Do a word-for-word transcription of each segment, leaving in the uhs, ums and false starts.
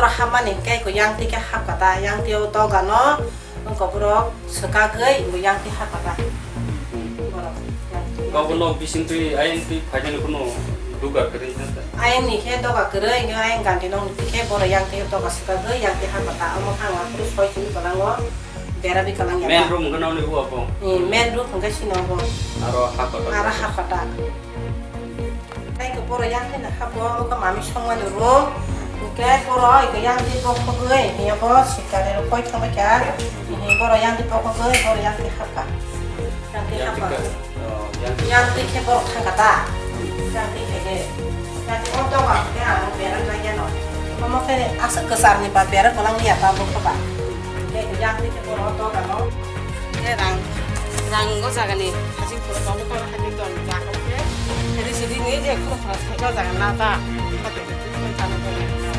Hamani khe ko yang twi khe hapkha ta, yang twi o doga no wngkha borok swkagwi bo yang twi hapkha ta. Borok yang twi. Kabo nok bising twi ayang twi phaidani kuno duga kwrwi na ta. Ayang ni khe doga kwrwi, wngkhe ayang ganti nok ni khe borok yang twi doga swkagwi yang twi hapkha ta. Omo khe ang aphuru soi chini kwlango bera bi kwlang ya ta. Main room wngkha noni bo abo. Hmm, main room wngkha sini obo. Aro hapkha ta. Aro hapkha ta. Tei ko poro yang khe na kha bo, omo khe mami songmani room. Hingke poro iko yang di bokhogwi, hiya bo sikari rok koi thangbai kha. Hihi boro yang di bokhogwi, boro yang di hapkha. Yang di hapkha. Yang di khe borok thangkha ta. Yang di khe de. Yang di o doga khe ang berang lai ya no. Omo khe aswk kwchar ni ba berang kolang ya ta bo khe ba. Hingke yang di khe boro o doga no. Hingke rang, rang o jaga ni hajing pura tongo, tongo hajing ton jaga khe. Risi rini je khoro khoro thai o jaga na ta. Hati hati thai chana jaga na.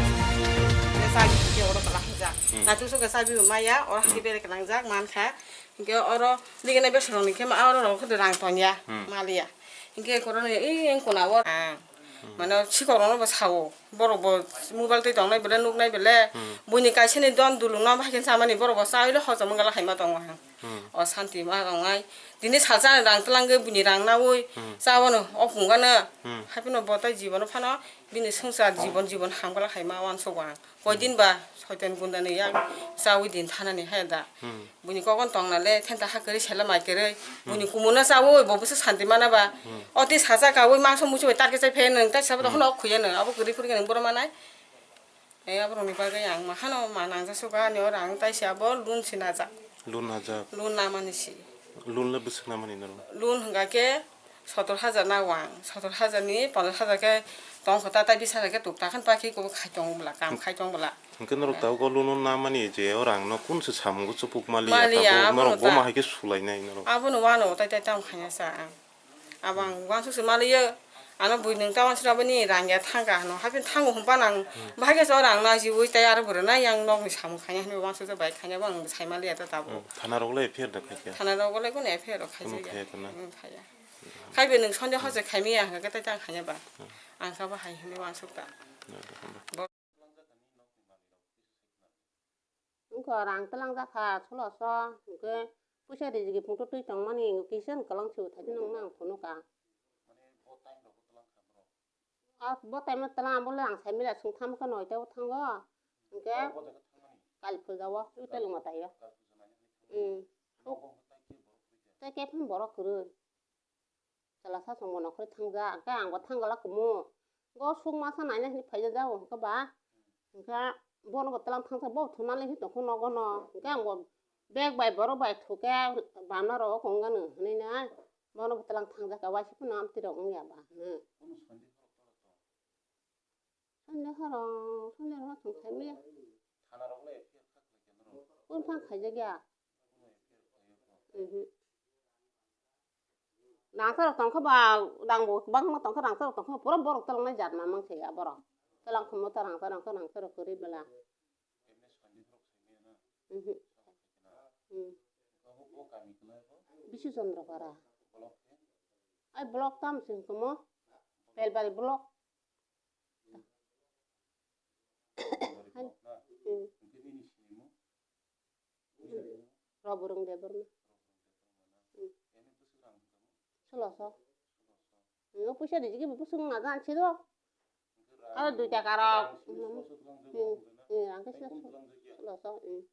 Hingke chabi hingke oro kwlak hajak. Hmm. Naithok soke chabi bo maya, oro hati bere kwlangjak mankha. Hingke oro ligina besorok ni khe ma oro rok khe rang tongya, hmm, maliya. Hingke koroni ei engkona o, ah, hmm, mane sikorokno bo sao. Borok bo mobile twi tongnai bele, nuknai bele. Hmm. Buini kaisa ni don dulung no bahai khe chamani borok bo chaui le hojom wngla hai ma tongo ang. Hmm. O santi ma tongnai. Tini salsa rang twlangwi buini rang naui, hmm, chawano o pungano. Hmm. Haphino bo tai jibono phano bini swngchar jibon jibon hamgala hai ma uansugo ang. Koidin ba soitan gundani yang chaui din thanani hai da. Hmm. Buini kokon tongna le thenta ha kwrwi sela mai kwrwi. Hmm. Buini kumun no chaui bo bwswk santi mana ba. Hmm. Oti sacha kaui mangso muchung bai tarke chai phaino nwng tai sabo, hmm, dokhno ok khuya nwng abo kwrwi phuru khe nwng boro manai. Ei aborokni bagwi ang ma hano ma nangjak suka ani oro ang taisa abo loan se najak. Loan najak. Loan namani se. Loan le bwswk namani norok? Loan hwnkha khe sotor hajar nago ang, sotor hajar ni ponchash hajar khe tongkha ta, tai bis hajar khe tukta khan pakhi kubu khai tongo bwla, kam khai tongo bwla. Hwnkhe norok tabuk o loan namani je o rang no kun se samungo chupuk maliya, maliya, tabuk norok abono bo ta-, ma hai khe sulainai norok? Abono wano tai tai tamo khaina sa ang. Abo ang uansuk se maliyo, ano bui nwng ta uansuk aboni rang ya thangka hano, haphino thango hwnba nang, hmm, bahai khe chwng rang najiui tai aro bwrwi nai yang nokni samung khaina hinwi uansuk je bai khaina bo ang sai maliya ta tabuk. Hmm, thana rok le F I R da khaikha? Thana rok le kono F I R rok khaijak ya. Omo khaya ta na? Hmm, khaya. Khai bai nwng sonde, hmm, hose khaimiya hwnkhe tai ta ang khaina ba. Hmm. Ang kha bahai hinwi uansuk ta. Hmm. Wngkha rang twlang jakha solo so, hwnkhe puisa rijigi phungtwi twi tongmani kisa kwlang se thaidi nang nang phunukha. Ah, bo time o twlang, abo le ang sai mila sung tham khe noita o thango, hwnkhe kal puja o twi twlangma tai o. Hmm. Tei khe phano borok kwrwi. Chwla sasong bo nokhorwi thangjak, hwnkhe angbo thangla kumu. Go suk masa naina hinwi phaijak jago hwnkhe ba, hwnkhe bono bo twlang thangjak, bo thunali hinwi tongkha nogo no, hwnkhe angbo bag bai borok bai thukhe bana rok wng gano hinwi nai, bono bo twlang thangjak, waisa phano amtwi rok wngya ba hinwi. Sande horo, sande horo thung khaimaya. Thana rok le F I R kha khlai khe norok? Kunu phang khaijak ya. Kunu F I R khlai ya kho? Mhm. Rangchak rok tong khe ba, rang bo bangma tong khe rangchak rok tong khe pura borok twlang nai jat ma mang se ya borok. Twlang khe mo ta rangchak rok, rangchak rok kwrwi bela. Emne sandi borok saimaya na? Mhm. Sabo khaikhe na? Mhm. Abo bo kami kwlai bo? Bisu Chandra Para. Block khe? Ai block tam se hwnkhe mo? Pelbari block. Hai. Hmm. Roborong Debbarma. Hmm. Solo so. Hmm, o puisa rijiki bo bwswk naja ang sido. Aro dui taka rok. Hmm. Hmm. Hmm, ang khe solo so. Hmm.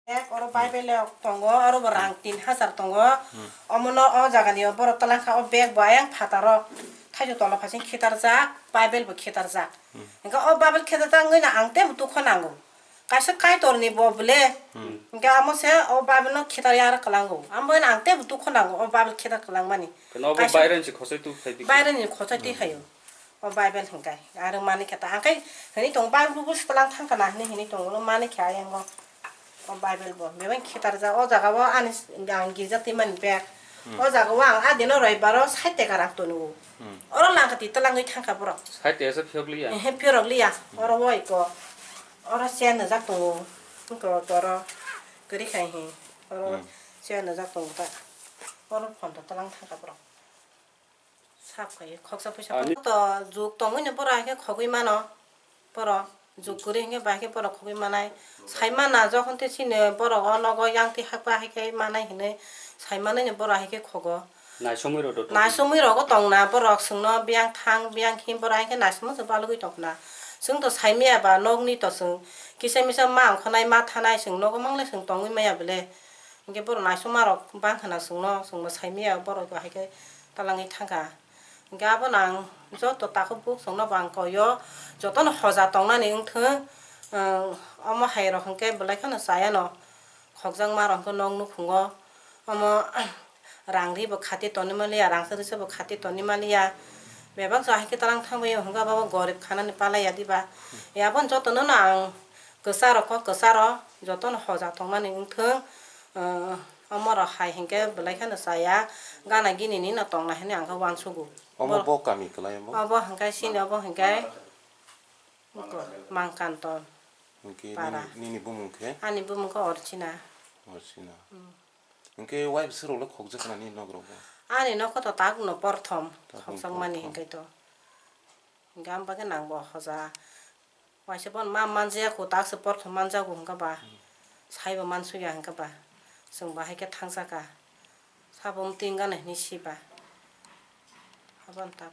Ek oro Bible rok tongo, oro bo rang tin hajar tongo. Hmm. Omono o jaga ni borok twlang kha, o bag bo ayang phataro thaichuk tola phasing khitarjak, Bible bo khitarjak. Hmm. Hingke o Bible khitarjak wngwi no ang tebo tukho nango. Kaisa Kaitor ni bo bole. Hmm. Hingke amo se o Bible no khitar ya aro kwlango. Amo no ang tebo tukho nango o Bible khitar kwlangmani. Keno bo kaisa Bible ni se khosoi tu khai di. Bible ni khosoi twi Hmm. khayo. O Bible hingkai, aro mani khe ta, ang khai hwnwi tongo, Bible bo swtwlang thang kana hwnwi hwnwi tongo, mani khe ayang o, o Bible bo bebak khitarjak, o jaga o ani s-, ang girja twi mani bag, Hmm. o jaga o ang adino roibaro sait taka rang tono, Hmm. oro langkati twlangwi thangkha borok. Sait taka se phiyok liya? Ehe, phiyok liya, Hmm. oro o iko, oro chair nujak tongo, iko toro kwrwi khai hi, oro Hmm. chair nujak tongo ta, oro phone to twlang thangkha borok. Sap khai khoksa phuisa Ani- to juk tongwi no bora khe khogwi mano. Boro Juk kwrwi hinkhe bahai khe borok khogwi manai. Saimana jokhon tei chini borok o nogo yang twi hakba hai khe manai hinwi saimanwi ni borok hai khe khogo. Naisomwi rok do tong. Naisomwi rogo tongna borok chwngno biyang thang biyang him borok hai khe naisomwi se balugwi tongna. Chwng to saimaya ba nokni to chwng kisa misa ma ongkhonai ma thanai chwng nogo mangle chwng tongwi maya bele. Hinkhe borok naisoma rok bangkha na chwngno chwngbo saimaya borok hai khe talangwi thangkha. Hinkhe abono ang joto takhuk buk chwngno bo ang koi o, jotono hoja tongnani wngthwng, omo hai rok hinkhe belai kheno chayano, khokjakma rok hinkhe nok nukhungo, omo rang ri bo khati tonwi manliya, rang chari se bo khati tonwi manliya, bebak jora hinkhe talang thangbai o, hinkhe abo gorib khanani palaiya diba, aboni jotono no ang kwcharo kok kwcharo jotono hoja tongnani wngthwng, omo rok hai hinkhe belai kheno chaya, gana gini ni no tongna hinwi ang khe uansugo. Omo bo kami kwlai bo? Obo hwnkhe chini obo hwnkhe Mangkanton. Hwnkhe para. Nini, nini bumung khe? Ani bumung khe Orchina. Orchina. Hwnkhe wai bwswk rok le khokjak khna nini nok rok bo? Ani nok to tak no porthom khokjak mani hwnkhe to. Hwnkhe ang bagwi nang bo hoja. Waisa bono ma manjaya kho, tak se porthom manjago hwnkhe ba. Saibo mansukya hwnkhe ba. Chwng bahai khe thangjakha. Sabo mwtwi wngano hinwi siba. Aboni tak.